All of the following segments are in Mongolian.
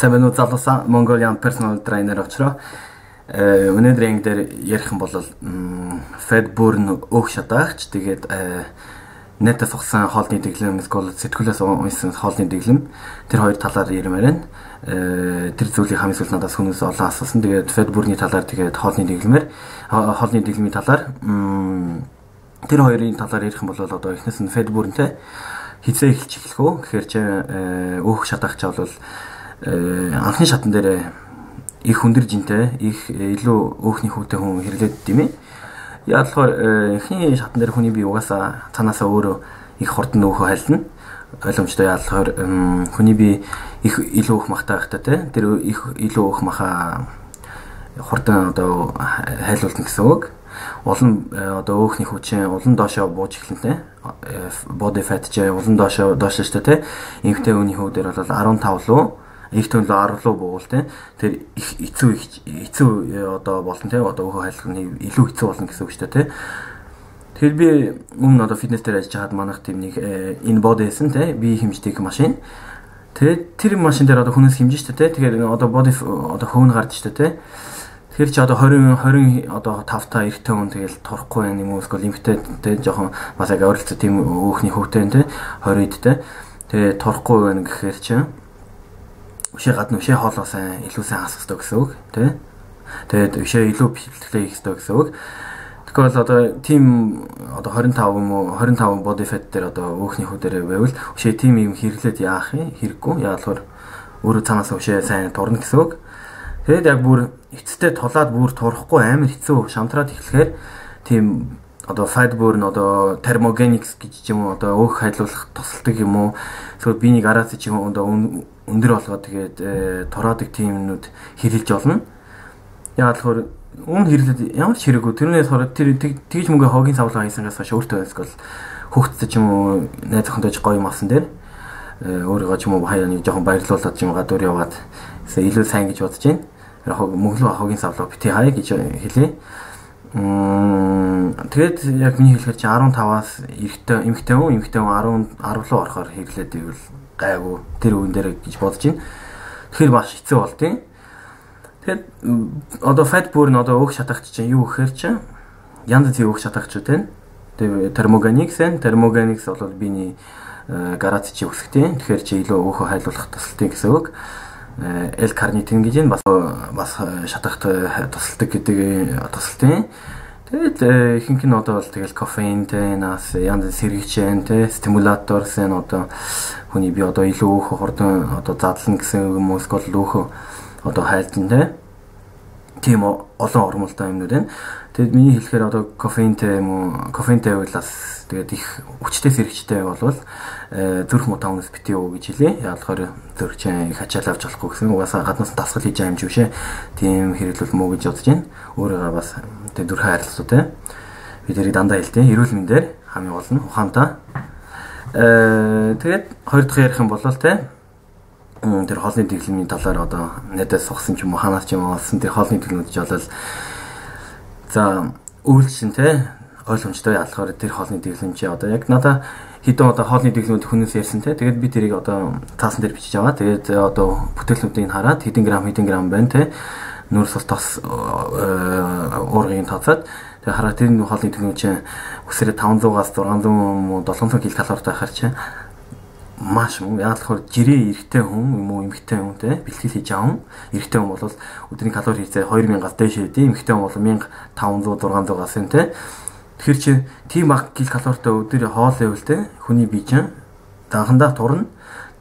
Сайн байна уу залуусаа, Mongolian personal trainer очроо. Өнөөдөр анги дээр ярих юм бол fat burn өөх шатаагч, тэгээд нэтээс ухсан хоолны дэглэм, эсвэл сэтгүүлээс уншсан хоолны дэглэм, тэр хоёр талаар ярмаар байна. Тэр зүйлийг хамгийн сүүлд надаас хүмүүс олон асуусан. Тэгээд fat burn-ы талаар, тэгээд хоолны дэглэмээр, хоолны дэглэмийн талаар, тэр хоёрын талаар ярих юм бол одоо эхнээс нь fat burn-тэй хизээ эхэлж эхлэх үү гэхээр чи өөх шатаагч бол анхны шатан дээр их өндөр жинтэй, их илүү өөхний хүүтэй хүн хэрэглээд юм ээ. Яг болохоор эхний шатан дээр хүний бие угаасаа цаанаасаа өөрөө их хурдан өөхөө хайлна. Ойлгомжтой, яг болохоор хүний бие их илүү өөх махтай байхтай те. Тэр их илүү өөх маха хурдан одоо хайлуулна гэсэн үг. Улам одоо өөхний хүчин улам доошоо бууж эхэлнэ. Body fat ч улам доошоо доошоо шүү дээ те. Эмэгтэй хүний хүү дээр бол 15 руу, эрэгтэй хүн 10 руу буугуул те. Тэр их хэцүү хэцүү одоо болно те. Одоо өөхөө хайлах нь илүү хэцүү болно гэсэн үг шүү дээ те. Тэгэхээр би өмнө одоо фитнес дээр ажиллаж байхад манайх тийм нэг InBody байсан те. Би хэмждэг машин. Тэгээд тэр машин дээр одоо хүнээс хэмжиж шүү дээ те. Тэгэхээр одоо body одоо хөөн гарч шүү дээ те. Тэгэхээр чи одоо 20 20 одоо 5 та эрэгтэй хүн тэгэл турахгүй байх юм уу, эсвэл эмэгтэй те жоохон бас яг ойролцоо тийм өөхний хөвтэй те 20 эдтэй. Тэгээ турахгүй байна гэхээр чи өшөө гадна өшөө хоолоо сайн илүү сайн хасах хэрэгтэй гэсэн үг тий. Тэгээд өшөө илүү бэлтгэлээ хийх хэрэгтэй гэсэн үг. Тэгэхээр одоо тийм одоо 25 юм уу, 25 body fat дээр одоо өөхний хүү дээр байвал өшөө тийм юм хэрэглээд яах юм хэрэггүй. Яг болохоор өөрөө цаанаасаа өшөө сайн турна гэсэн үг. Тэгээд яг бүр эцэстээ тулаад бүр турахгүй амар хэцүү шантраад эхлэхээр тийм одоо fat burn, одоо thermogenics гэж юм уу, одоо өөх хайлуулах тусалдаг юм уу, эсвэл биенийг араас ч юм одоо өндөр болгоод тэгээд тураадаг тиймнүүд хэрэглэж болно. Яг болохоор өмнө хэрэглээд ямар ч хэрэггүй. Тэрнээс болохоор тэр тэгж мөнгө хогийн савлгаа хийсэнгээс хойш өөртөө эсвэл хүүхдтэй ч юм уу, найз охинтой ч гоё юм авсан дээр өөрийгөө ч юм уу хаяа нэг жоохон баярлуулад ч юм гадуур яваад илүү сайн гэж бодож байна. Яг мөнгөлөө хогийн савлгаа бити хаяа гэж хэлье. Тэгээд яг миний хэлэхээр чи 15-аас эрэгтэй эмэгтэй хүн 10 10 руу орохоор хэрэглээд ивэл гайгүй тэр үн дээр гэж бодож байна. Тэгэхээр маш хэцүү болдیں۔ Тэгээд одоо fat burn, одоо өөх шатаагч чинь юу гэхээр чи янз бүрийн өөх шатаагчууд байна. Тэгээд thermogenics байна. Thermogenics бол биений гарац чи өсгөтэй. Тэгэхээр чи илүү өөхөө хайлуулах тусалтай гэсэн үг. L-carnitine гэж энэ бас шатахт тусалдаг гэдэг тусалтай. Тэгээд ихэнх нь одоо бол тэгэл кофеинтэй, нас янз сэргийчэн те, стимулятор сэн одоо хүний бие одоо илүү өөхөө хурдан одоо задлана гэсэн юм уу, эсвэл өөхөө одоо хайлтан те. Тийм олон ормолтой юмнууд байна. Тэгээд миний хэлэхээр одоо кофеинтэй юм уу, кофеинтэй байвал бас тэгээд их хүчтэй сэргийчтэй болвол зүрх муутай хүмүүс битгий юу гэж хэлье. Яг болохоор зүрх чинь их ачаал авч болохгүй гэсэн. Угаасаа гаднаас дасгал хийж байгаа юм чи биш ээ. Тийм хэрэглүүл муу гэж бодож байна. Өөрийгөө бас тэгээд зүрхээ харилцуу те. Би тэрийг дандаа хэлдэг. Эрүүл мэндээр хамгийн гол нь ухаантай. Тэгээд хоёр дахь ярих юм бол те, тэр хоолны дэглэмийн талаар одоо надаас сухсан ч юм уу, хаанаас ч юм уу олсон тэр хоолны дэглэмүүд ч болол за үйлчин те ойлгомжтой. Ялахаар тэр хоолны дэглэм чи одоо яг надаа хэдэн одоо хоолны дэглэмүүд хүнээс ярьсан те. Тэгээд би тэрийг одоо цаасан дээр бичиж аваа. Тэгээд одоо бүтээлнүүдийг хараад хэдэн грамм хэдэн грамм байна те. Нүрс ус тос уургыг тооцоод тэгээд хараа тэр хоолны дэглэм чи өсөрөө 500-аас 600 700 ккал байхаар чи маш муу. Яг болохоор жирээ эрэгтэй хүн юм уу, эмэгтэй хүн те бэлтгэл хийж байгаа хүн, эрэгтэй хүн бол өдрийн калори хийцээ 2000-аас дээш хийдэг, эмэгтэй хүн бол 1500 600-аас юм те. Тэгэхээр чи тийм бага кил калоритой өдөр хоол байвал те хүний бие чинь данхандаа турна.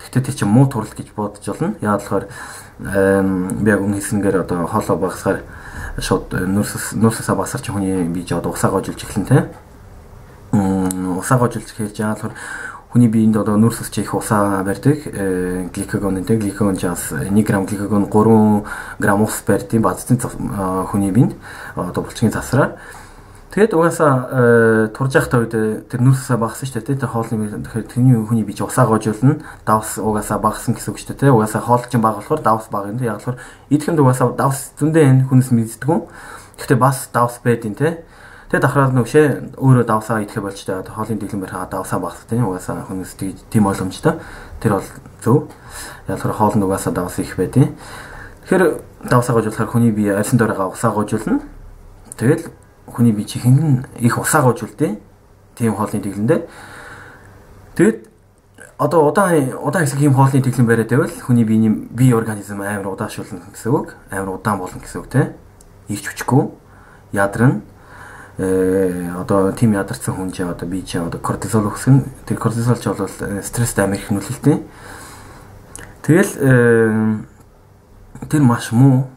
Гэхдээ тэр чинь муу турал гэж бодож болно. Яг болохоор би яг өмнө хэлсэнгээр одоо хоолоо багасгаар шууд нүрсээсээ багасгаар чи хүний бие чи одоо усаа гожуулж эхэлнэ те. Усаа гожуулж эхэлж яг болохоор хүний биеинд одоо нүрс ус чи их усаа барьдаг. Гликогон энэ гликогон ч бас 1 г гликогон 3 г ус барьдیں۔ Базцын хүний биеинд одоо булчингийн засраар. Тэгээд угаасаа турж явах үед тэр нүрс усаа багассан шүү дээ. Тэр хоолны тэгэхээр тэрний хүний бие чи усаа гожуулна. Давс угаасаа багассан гэсэн үг шүү дээ. Угаасаа хоол чинь бага болохоор давс бага юм. Яг болохоор идэх юмд угаасаа давс зөндөө энэ хүнс мэддэггүй. Гэхдээ бас давс байдیں۔ Тэ. Тэгээд давхраад нүгшээ өөрөө давсаа идэхэ болчтой. Хоолны дэглэм барихаа давсаа багасгах тийм угаасаа хүмүүс тийм ойлгомжтой. Тэр бол зөв. Ялхаар хоол нь угаасаа давс их байдیں۔ Тэгэхээр давсаа гожуулахаар хүний бие арьсан дөрөөгөө усаа гожуулна. Тэгэл хүний бие чихэнгэн их усаа гожуулдیں۔ Тийм хоолны дэглэмдээ. Тэгэд одоо удаан хэсэг ийм хоолны дэглэм бариад байвал хүний биений бие организм амар удаашуулна гэсэн үг. Амар удаан болно гэсэн үг тийм. Ирч хүчгүй ядарна. Одоо тийм ядарсан хүн чинь одоо бие чинь одоо кортизол өгсөн. Тэр кортизол ч бол стресст амар их нөлөөлдөг. Тэгэл тэр маш муу.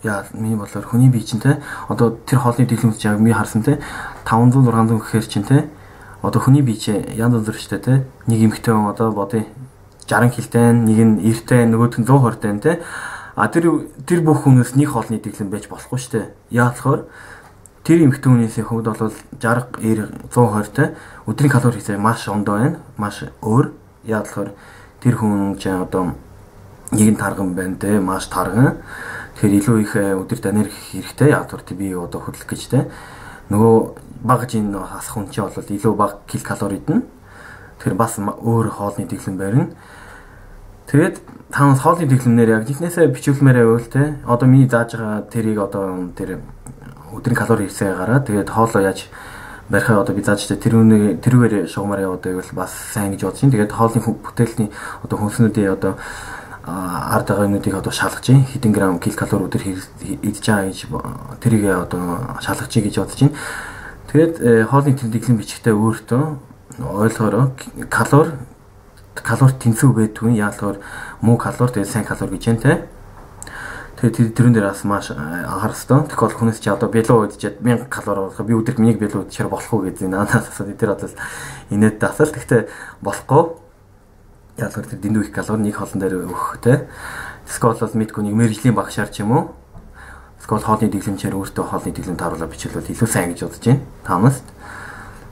Яа миний бодлоор хүний бие чинь те одоо тэр хоолны дэглэмж яг ми харсан те 500 600 гэхээр чинь те одоо хүний бие чинь янз янз бүртэй те нэг эмэгтэй хүн одоо бодъё 60 килтэй, нэг нь 90-тэй, нөгөөх нь 120-тэй те. А тэр бүх хүмүүс нэг хоолны дэглэм байж болохгүй шүү дээ. Яа болохоор тэр эмэгтэй хүнээс хувьд бол 60, 90, 120-тэй өдрийн калори хэсэг маш ондоо байна. Маш өөр. Яа болохоор тэр хүн чинь одоо нэг нь тарган байна те, маш тарган. Тэгэхээр илүү их өдөрт энерги хэрэгтэй. Яг тэр би одоо хөдлөх гэж те. Нөгөө бага жин хасах хүн чинь бол илүү бага кил калори идэнэ. Тэгэхээр бас өөр хоолны дэглэм барина. Тэгээд таанаас хоолны дэглэмнээр яг жинхнээсээ бичүүлмээр байвал те. Одоо миний зааж байгаа тэрийг одоо тэр өдрийн калори хэсгээ гараад тэгээд хоолоо яаж барихаа одоо би зааж тэ тэрүүгээр шугамар яваад байвал бас сайн гэж бодож байна. Тэгээд хоолны бүтээлний одоо хүнснүүдийн одоо ард байгаа юмнуудыг одоо шалгаж чинь хэдэн грамм кил калори өдөр идэж байгаа гэж тэрийг одоо шалгаж чинь гэж бодож байна. Тэгээд хоолны дэглэм бичгтээ өөртөө ойлгоорой калори тэнцүү байдгүй. Яг л муу калори тэгээд сайн калори гэж байна те. Тэгээд тэрэн дээр бас маш анхаарах хэрэгтэй. Тэгэхгүй бол хүнээс чи одоо бялуу идчихэд 1000 калори болох би өдөр 1 бялуу идчихээр болох уу гэдэг надаас асуу. Тэр бол инээдтэй асуулт. Гэхдээ болохгүй. Яг л тэр дэндүү их калори нэг хоолн дээр өгөх те. Эсвэл бол мэдгүй нэг мэрэгжлийн багшаар ч юм уу. Эсвэл хоолны дэглэмчээр өөртөө хоолны дэглэм тааруулаад бичвэл илүү сайн гэж бодож байна. Таамаас.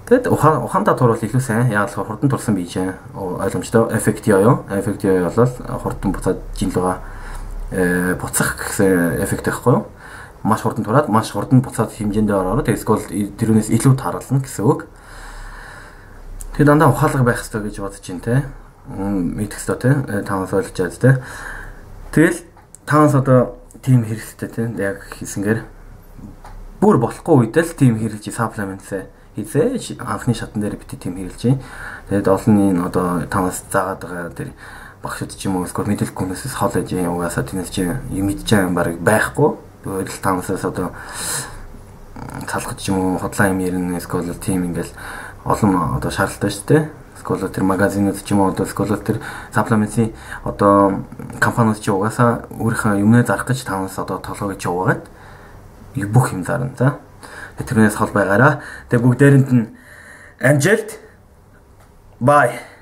Тэгэд ухаандаа турвал илүү сайн. Яг л хурдан турсан бие чинь ойлгомжтой. Эффект ёо. Эффект ёо бол хурдан буцаад жин рүүгээ буцах гэсэн эффект байхгүй юу? Маш хурдан тураад маш хурдан буцаад хэмжээндээ ороод эсвэл тэрүүнээс илүү тарална гэсэн үг. Тэгээ дандаа ухаалаг байх хэрэгтэй гэж бодож байна те. Мэдэх хэрэгтэй те. Таамаас ойлгож байгаа те. Тэгэл таамаас одоо тийм хэрэгтэй те. Яг хийсэнгээр бүр болохгүй үед л тийм хэрэглэж саплементсээ хийзээ анхны шатн дээр бити тийм хэрэглэж. Тэгээд олон энэ одоо таамаас заагаад байгаа тэр багшууд ч юм уу эсвэл мэдээлэл хүмүүсээс хол ээж угаасаа тэнэс чи юм мэдж байгаа юм баг байхгүй. Тэгвэл л таамасаас одоо салгаж ч юм уу худлаа юм ярина эсвэл тийм ингээл олон одоо шаардлагатай шүү дээ. Эсвэл тэр магазинууд ч юм уу одоо эсвэл тэр саплементийн одоо компаниуд чи угаасаа өөрийнхөө юмнээ зарах гэж таамаас одоо толгойг чи угаагаад бүх юм зарна за. Тэрнээс хол байгаараа. Тэгээ бүгдээрэнд нь амжилт. Bye.